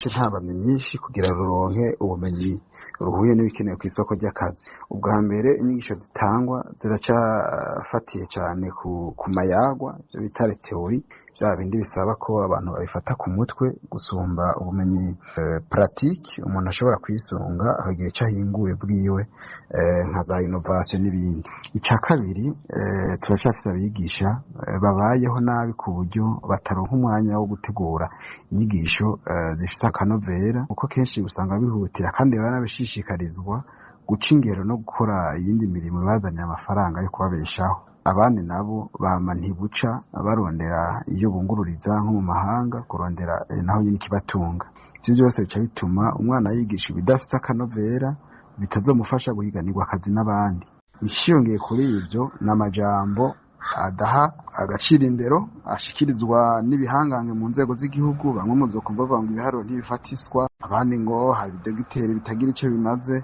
Intambamyi nyinshi kugira ruronke ubumenyi ruhuye n'ibikenewe kw'isoko ry'akazi. Ubwa mbere, inyigisho zitangwa ziracafatiye cane ku mayagwa, ivyo bita théorie, vya bindi bisaba ko abantu babifata ku mutwe gusumba ubumenyi pratique umuntu ashobora kwisunga akagira ico ahinguye bwiwe, nka za innovation n'ibindi. Ica kabiri, turacafise abigisha babayeho nabi ku buryo bataronka umwanya wo gutegura inyigisho zifise akanovera, kuko kenshi usanga bihutira kandi banabishishikarizwa guca ingero no gukora iyindi mirimo ibazanira amafaranga yo kubabeshaho. Abandi nabo bama ntibuca barondera iyo bungururiza nko mu mahanga kurondera naho nyene ikibatunga. Ivyo vyose bica bituma umwana yigisha ibidafise akanovera bitazomufasha guhiganirwa akazi n'abandi. Iciyongeye kuri ivyo, n'amajambo adaha agaciro indero ashikirizwa n'ibihangange mu nzego z'igihugu. Bamwe muzokumva bavuga ngo ibiharuro ntibifatiswa, abandi ngo hari ibidogiteri bitagira ico bimaze,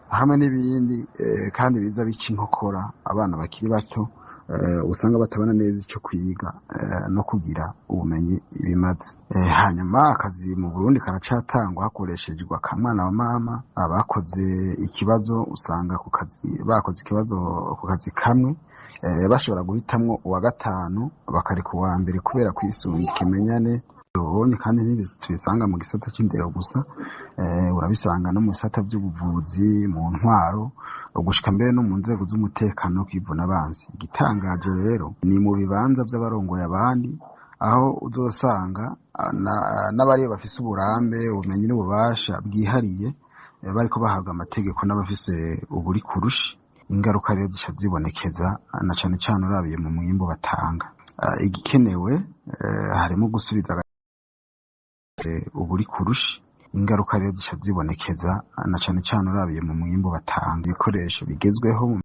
hamwe n'ibindi, kandi biza bica inkokora abana bakiri bato, usanga batabona neza ico kwiga no kugira ubumenyi bimaze. Hanyuma akazi mu Burundi karacatangwa hakoreshejwe akamwana wa mama. Abakoze ikibazo usanga ku kazi bakoze ikibazo ku kazi kamwe, bashobora guhitamwo uwa gatanu bakareka uwa mbere kubera kwisunga ikimenyane tubonye. Kandi ntitubisanga mu gisata c'indero gusa, urabisanga no mu bisata vy'ubuvuzi, mu ntwaro, gushika mbere no mu nzego z'umutekano kwivuna abansi. Igitangaje rero ni mu bibanza vy'abarongoye abandi, aho uzosanga n'abariyo bafise uburambe, ubumenyi n'ububasha bwihariye, bariko bahabwa amategeko n'abafise uburi kurushi. Ingaruka rero zica zibonekeza na cane cane urabiye mu mwimbu batanga. Igikenewe harimo gusubiza uburi kurushi. Ingaruka rero zica zibonekeza na cane cane urabiye mu mwimbu batanga, ibikoresho bigezweho mu